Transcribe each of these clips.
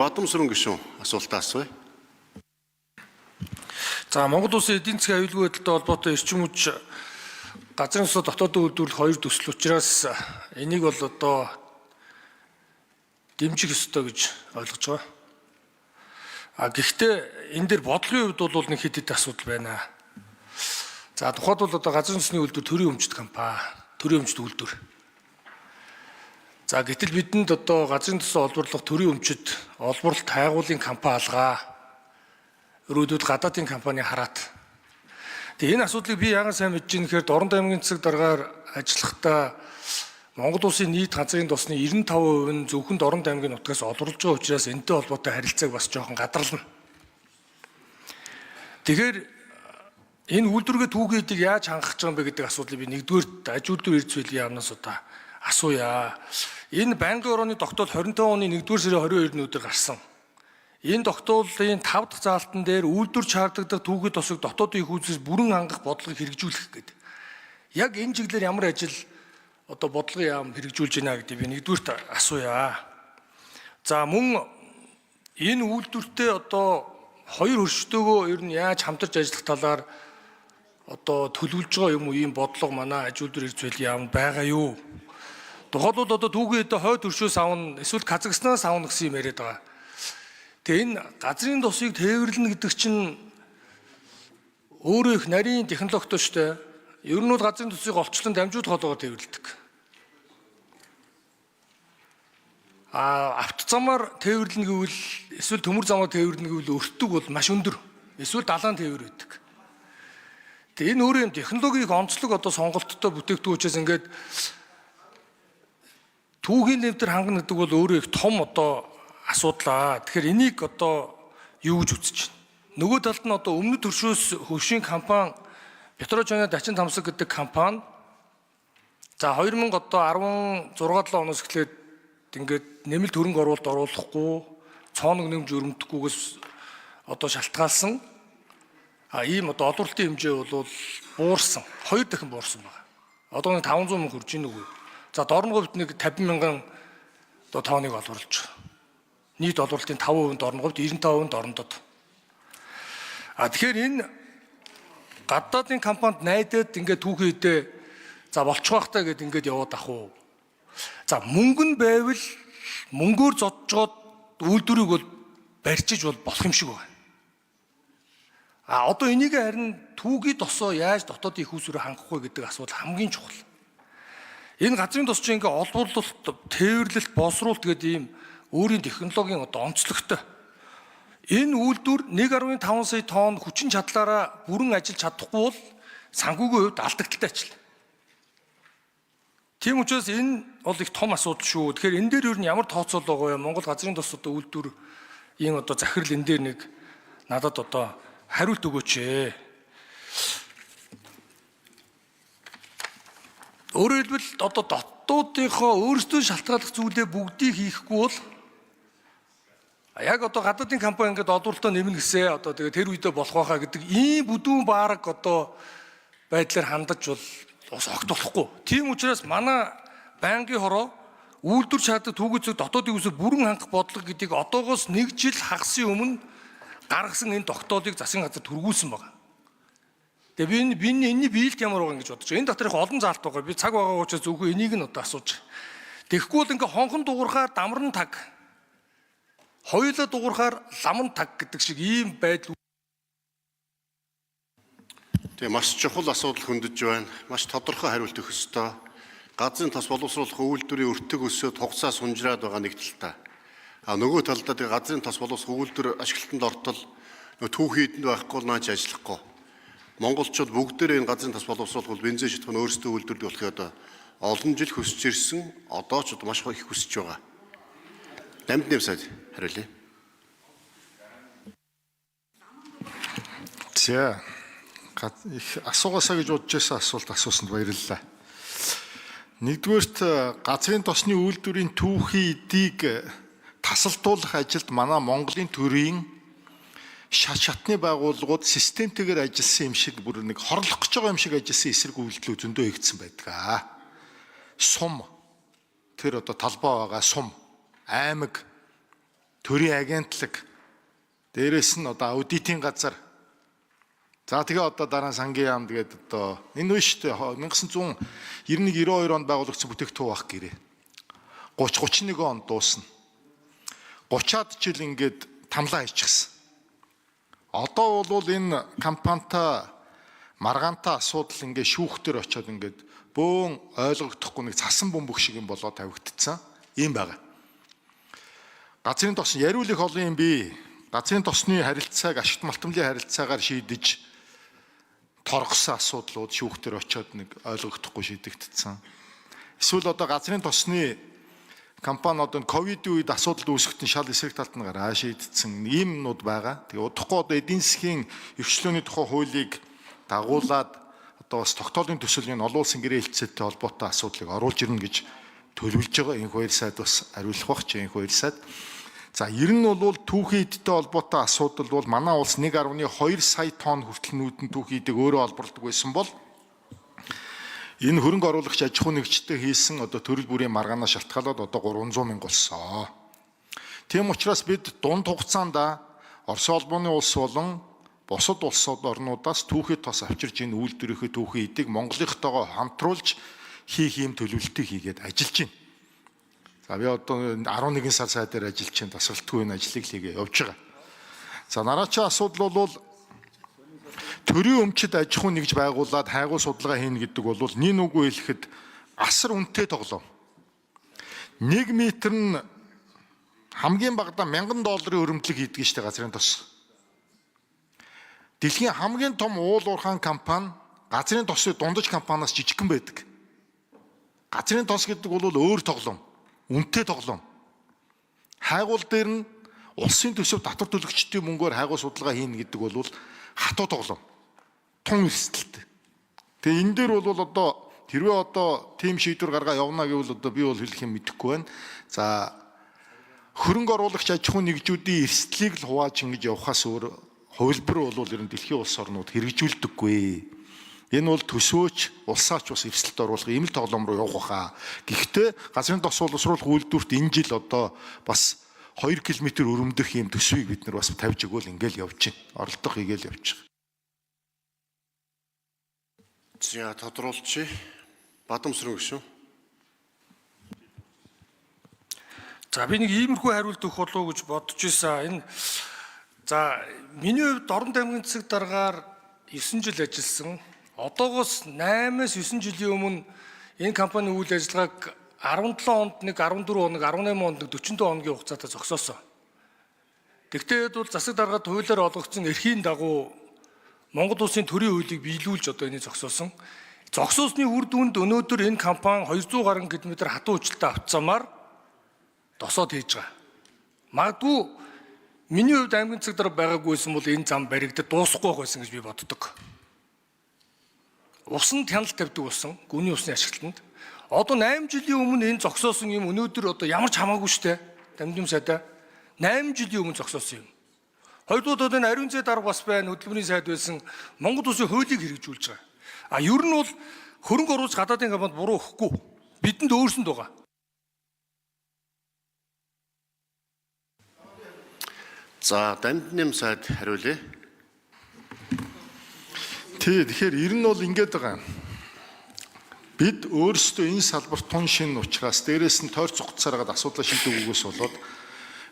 Бадамсрын гишүүн асуултаа асууя. За, Монгол улсын эдийн засгийн аюулгүй байдалтай холбоотой эрчим хүч газрын тосоо дотоодын үйлдвэрлэх хоёр төсөл учраас энийг бол одоо дэмжих ёстой гэж ойлгож байгаа. А гэхдээ энэ дээр бодлогын хувьд бол нэг хэд хэд асуудал байна. За, тухайд бол одоо газрын тосны үйлдвэр төрийн өмчт компани, төрийн өмчт үйлдвэр. За, гэтэл бидэнд одоо газрын тосоо олборлох төрийн өмчт олборлолт хайгуулын компани алгаа. Өрөөдүүд гадаадын компани хараат. Тэгээ энэ асуудлыг би яагаад сайн мэдэж байна гэхээр Дорнод аймгийн засаг даргаар ажиллахдаа Монгол улсын нийт газрын тосны 95% нь зөвхөн Дорнод аймгийн нутгаас олруулж байгаа учраас энэтэй холбоотой харилцааг бас жоохон гадарлана. Тэгэхээр энэ үйлдвэргээ түүхийдийг яаж хангах гэж байгаа юм бэ гэдэг асуудлыг би нэгдүгээр аж үйлдвэр эрдэс хөдөлгөөний яамнаас удаа асууя. Энэ байнгын орооны тогтоол 25 оны 1-р сарын 22-ны өдөр гарсан. Энэ тогтоолын 5 дахь заалтан дээр үйлдвэр шаардлагатай түүхий тосыг дотоодын их үүсээс бүрэн хангах бодлогыг хэрэгжүүлэх гэдэг. Яг энэ чиглэлээр ямар ажил одоо бодлогын яам хэрэгжүүлж байна гэдэг би нэгдүгüрт асууя. За, мөн энэ үйлдвэртээ одоо хоёр хөрштөөгөө ер нь яаж хамтарч ажиллах талаар одоо төлөвлөж байгаа юм уу, ийм бодлого манай аж үйлдвэр эрдэс хөдөлгөөний яамд байгаа юу? Тухайлбал одоо түүхий эдэ хойд хөршөөс авна, эсвэл Казахстанаас авна гэсэн юм яриад байгаа. Тэгээ энэ газрын тосыг тээвэрлэнэ гэдэг чинь өөрөө их нарийн технологитой шүү дээ. Ер нь бол газрын тосыг голчлон дамжуулах хоолоогоор тээвэрлэдэг. А автозамаар тээвэрлэнэ гэвэл эсвэл төмөр замаар тээвэрлэнэ гэвэл өртөг бол маш өндөр. Эсвэл далайн тээвэр байдаг. Тэгээ энэ өөрөө юм технологийн онцлог одоо сонголттой бүтээгдэхүүн учраас ингээд түүхийн нэмтэр хангана гэдэг бол өөрөө их том одоо асуудал аа. Тэгэхээр энийг одоо юу гэж үзэж байна? Нөгөө талд нь одоо өмнөд төршөөс хөвшийн компани Петрожоны Дачин тамсаг гэдэг компани за 2016 7 оноос эхлээд ингээд нэмэлт хөрөнгө оруулалт оруулахгүй, цооног нэмж өрөмдөхгүйгээс одоо шалтгаалсан а ийм одоо олруулалтын хэмжээ бол буурсан. 2 дахин буурсан байна. Одоо нэг 500 мөнгө хурж ийн үгүй. За, дорн говьд нэг 50 мянган одоо тонныг олруулж байгаа. Нийт олруулалтын 5% дорн говьд, 95% дорндод. А тэгэхээр энэ гадаадын компанид найдаад ингээд түүхий эдээ за болчих واخ та гэд ингээд яваад ах уу. За, мөнгө нь байвал мөнгөөр зодчоод үйлдвэрийг бол барьчиж бол болох юм шиг байна. А одоо энийг харин түүхий тосоо яаж дотоодын их усрээ хангах вэ гэдэг асуудал хамгийн чухал. Энэ газрын тос чинь ингээ олборлолт, тээвэрлэлт, боловсруулалт гэдэг ийм өөрийн технологийн одоо онцлогтой. Энэ үйлдвэр 1.5 сая тонн хүчин чадлаараа бүрэн ажиллаж чадахгүй бол санхүүгийн хувьд алдагдaltaй ажил. Тийм учраас энэ бол их том асуудал шүү. Тэгэхээр энэ дээр ер нь ямар тооцоол байгаа вэ? Монгол газрын тос одоо үйлдвэр ийм одоо захирал энэ дээр нэг надад одоо хариулт өгөөч ээ. Өөрөөр хэлбэл одоо дотоодынхоо өөрсдөө шалтгааллах зүйлээ бүгдийг хийхгүй бол яг одоо гадаадын компани ингээд олруулалтаа нэмнэ гэсээ одоо тэгээ тэр үедээ болох байхаа гэдэг ийм бүдүүн баараг одоо байдлаар хандаж бол бас огт болохгүй. Тийм учраас манай байнгын хороо үйлдвэр шаардлага түүхий зэг дотоодын үсэг бүрэн хангах бодлого гэдгийг одоогоос нэг жил хагасын өмнө гаргасан энэ тогтоолыг засгийн газар түргүүлсэн байна. Тэгээ би энэ энэний биелэлт ямар байгаа гэж бодож байна. Энэ дотор их олон заалт байгаа. Би цаг байгаа учраас зөвхөн энийг нь одоо асууж байгаа. Тэгэхгүй бол ингээ хонхон дуурахаар дамран таг, хоёулаа дуурахаар ламан таг гэдэг шиг ийм байдал. Тэгээ маш чухал асуудал хөндөж байна. Маш тодорхой хариулт өгөх ёстой. Газрын тос боловсруулах үйлдвэрийн өртөг өсөөд хугацаа сунжраад байгаа нэг талтай. А нөгөө талдаа тэгээ газрын тос боловсруулах үйлдвэр ашиглалтанд ортол нөгөө түүхий эдэнд байхгүй бол наач ажиллахгүй. Монголчууд бүгдээрээ энэ газрын тос боловсруулах бол бензин шатах нь өөрсдөө үйлдвэрлэх болохыг одоо олон жил хүсэж ирсэн. Одоо ч одоо маш их хүсэж байгаа. Дамд нэм сайд хариулъя. За, их асуугаасаа гэж бодож байсан асуулт асуусанд баярлалаа. Нэгдүгээрт газрын тосны үйлдвэрийн түүхий эдийг тасалдуулах ажилд манай Монголын төрийн шат шатны байгууллагууд системтэйгээр ажилласан юм шиг бүр нэг хорлох гэж байгаа юм шиг ажилласан эсрэг үйлдэл зөндөө хийгдсэн байдаг. Сум тэр одоо талбай байгаа сум аймаг Төрийн агентлаг, дээрэс нь одоо аудитын газар. За тэгээ одоо дараа нь сангийн яам тэгээд одоо энэ үе шүү дээ 1991 92 онд байгуулагдсан бүтээгдэхүүн бах гэрээ. 30 31 онд дуусна. 30-аад жил ингээд тамлаа хийчихсэн. Одоо бол энэ компанитай маргаантай асуудал ингээд шүүхтэр очиод ингээд бөөн ойлгогдохгүй нэг цасан бөмбөг шиг юм болоод тавигдцсан юм байгаа. Газрын тос яриул их олон юм бий. Газрын тосны харилцааг ашигт малтамлын харилцаагаар шийдэж торгосон асуудлууд шүүхтэр очиод нэг ойлгогдохгүй шийдэгдсэн. Эсвэл одоо газрын тосны компани одоо ковидын үед асуудал үүсгэхдээ шал эсрэг талд нь гараа шийдсэн ийм юмнууд байгаа. Тэгээ удахгүй одоо эдийн засгийн эрхчлөөний тухай хуулийг дагуулад одоо бас тогтоолын төсөлийн олон улсын гэрээ хэлцээтэй холбоотой асуудлыг оруулж ирнэ гэж төлөвлөж байгаа. Энх хоёр сайд бас хариулах бах чи энх хоёр сайд. За ер нь бол түүхийн эдтэй холбоотой асуудал бол манай улс 1.2 сая тонн хүртэл нүүдэн түүхийн эдийг өөрөө олборлдог байсан бол энэ хөрөнгө оруулагч аж ахуй нэгжтэй хийсэн одоо төрөл бүрийн маргаанаа шалтгаалаад одоо 300 мянга болсон. Тийм учраас бид дунд хугацаанд Орос улбаны улс болон бусад улсууд орнуудаас түүхий тос авчирч энэ үйлдвэрийнхээ түүхий эдийг Монголынхтойгоо хамтруулж хийх юм төлөвлөлтийг хийгээд ажиллаж байна. За би одоо 11 сар сайдаар ажиллаж байна. Тасралтгүй энэ ажлыг л хийгээ явж байгаа. За нараачаа асуудал бол төрийн өмчөд аж ахуй нэгж байгуулад хайгуу судалгаа хийнэ гэдэг бол нин үгүй хэлэхэд асар үнэтэй тоглоом. 1 метр нь хамгийн багадаа $1000 өрөмдлөг хийдэг штэ газрын тос. Дэлхийн хамгийн том уул уурхаан компани газрын тосын дундаж компаниас жижигхэн байдаг. Газрын тос гэдэг бол өөр тоглоом, үнэтэй тоглоом. Хайгуул дээр нь улсын төсөв татвар төлөгчдийн мөнгөөр хайгуу судалгаа хийнэ гэдэг бол хатуу тоглоом. Тун эрсдэлтэй. Тэгээ энэ дээр бол одоо хэрвээ одоо тийм шийдвэр гаргаа явна гэвэл одоо би бол хэлэх юм мэдэхгүй байна. За хөрөнгө оруулагч аж ахуйн нэгжүүдийн эрсдлийг л хувааж ингэж явхаас өөр хувилбар бол ер нь дэлхийн улс орнууд хэрэгжүүлдэггүй. Энэ бол төсөөч, улсаач бас эрсдэлд оруулах ийм л тоглоом руу явах байхаа. Гэхдээ газрын тос боловсруулах үйлдвэрт энэ жил одоо бас 2 км өрөмдөх ийм төсвийг бид нар бас тавьж өгөөл ингээл явж байна. Оролдох хийгээл явж байгаа. За тодруулчих. Бадамсрын гишүүн. За би нэг иймэрхүү хариулт өгөх болов уу гэж бодож исэн. Энэ за миний хувьд Дорнод аймгийн засаг даргаар 9 жил ажилласан. Одоогоос 8-аас 9 жилийн өмнө энэ компани үйл ажиллагааг 17 онд нэг 14 хоног, 18 онд нэг 44 хоногийн хугацаатай зогсоосон. Тэгтээд бол засаг даргаад хуулиар олгогдсон эрхийн дагуу Монгол улсын төрийн хуулийг биелүүлж одоо энийг зогсоосон. Зогсоосны үр дүнд өнөөдөр энэ компани 200 гаруй километр хатуу хүчлэлтэй авцсамаар досоод хийж байгаа. Магадгүй миний хувьд аймгийн засаг дарга байгаагүйсэн бол энэ зам баригдад дуусахгүй байсан гэж би боддог. Усанд хяналт тавьдаг болсон гүний усны ашиглалтанд. Одоо 8 жилийн өмнө энэ зогсоосон юм өнөөдөр одоо ямар ч хамаагүй штэ. Дамжим сайдаа 8 жилийн өмнө зогсоосон юм. Хоёрдугаар одоо энэ ариун зээ дарга бас байна, хөдөлмөрийн сайд байсан Монгол улсын хуулийг хэрэгжүүлж байгаа. А ер нь бол хөрөнгө оруулагч гадаадын компанид буруу өгөхгүй. Бидэнд өөрсөнд байгаа. За Дамдинэм сайд хариулъя. Тий, тэгэхээр ер нь бол ингэж байгаа юм. Бид өөрсдөө энэ салбарт тун шин учраас дээрээс нь тойрц угтсаар хагаад асуудлаа шийдэггүйгээс болоод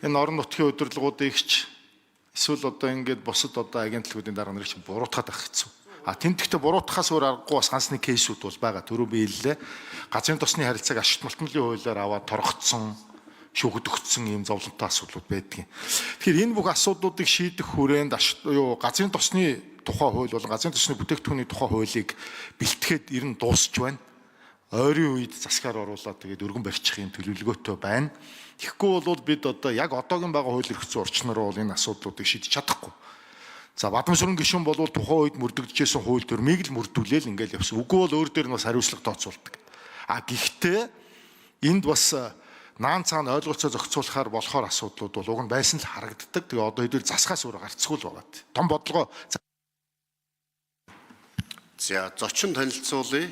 энэ орон нутгийн удирдлагуудыг ч эсвэл одоо ингээд бусад одоо агентлагуудын дарга нарыг ч буруутгаад байх хэцүү. А тэмдэгтээ буруутгахаас өөр аргагүй бас ганц нэг кейсүүд бол байгаа. Түрүү би хэллээ. Газрын тосны харилцааг ашигт малтмлын хуулиар аваад торгоцсон, шүүхэд өгцсөн ийм зовлонтой асуудлууд байдаг юм. Тэгэхээр энэ бүх асуудлуудыг шийдэх хүрээнд газрын тосны тухай хууль болон газрын тосны бүтээгдэхүүний тухай хуулийг бэлтгэхэд ер нь дуусч байна. Ойрын үед засгаар оруулаад тэгээд өргөн барьчих юм төлөвлөгөөтэй байна. Тэгэхгүй бол бид одоо яг одоогийн байгаа хууль эрх зүйн орчноор бол энэ асуудлуудыг шийдэж чадахгүй. За Бадамсрын гишүүн бол тухайн үед мөрдөгдөжсэн хууль дүрмийг л мөрдүүлээл ингээл явсан. Үгүй бол өөр дээр нь бас хариуцлага тооцоолдог. А гэхдээ энд бас наан цаана ойлголцоо зохицуулахаар болохоор асуудлууд бол уг нь байсан л харагддаг. Тэгээ одоо хэдүүл засахаас өөр гарцгүй л байгаа. Том бодлогоо За зочин танилцуулъя.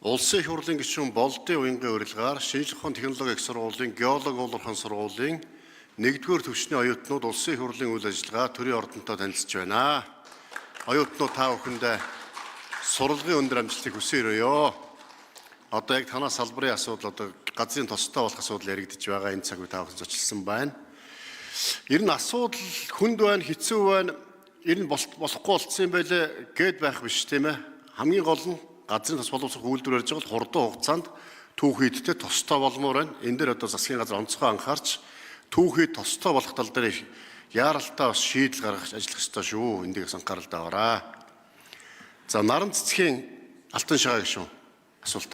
Улсын их хурлын гишүүн Болдын уянгийн урилгаар Шинжлэх ухааны технологи их сургуулийн геолог уулуурхайн сургуулийн Нэгдүгээр түвшний оюутнууд улсын их хурлын үйл ажиллагаа төрийн ордонтой танилцж байна. Оюутнууд, та бүхэндээ сурлагын өндөр амжилтыг хүсэн өрөөё. Одоо яг танаа салбарын асуудал, одоо газрын тостой болох асуудал яригдж байгаа энэ цаг үе та бүхэн зочилсан байна. Ер нь асуудал хүнд байна, хэцүү байна. Ер нь болохгүй болцсон юм байлээ гэд байх биш, тийм ээ. Хамгийн гол нь газрын тос боловсрох үйлдвэр ярьж байгаа бол хурдан хугацаанд түүхийдтэй тостой болмоор байна. Энэ дээр одоо засгийн газар онцгой анхаарч түүхий тостой болох тал дээр яаралтай бас шийдэл гаргах ажиллах ёстой шүү. Эндийг бас анхаарал таваарай. За, наран цэцгийн Алтан шагаа гишүүн, асуулт.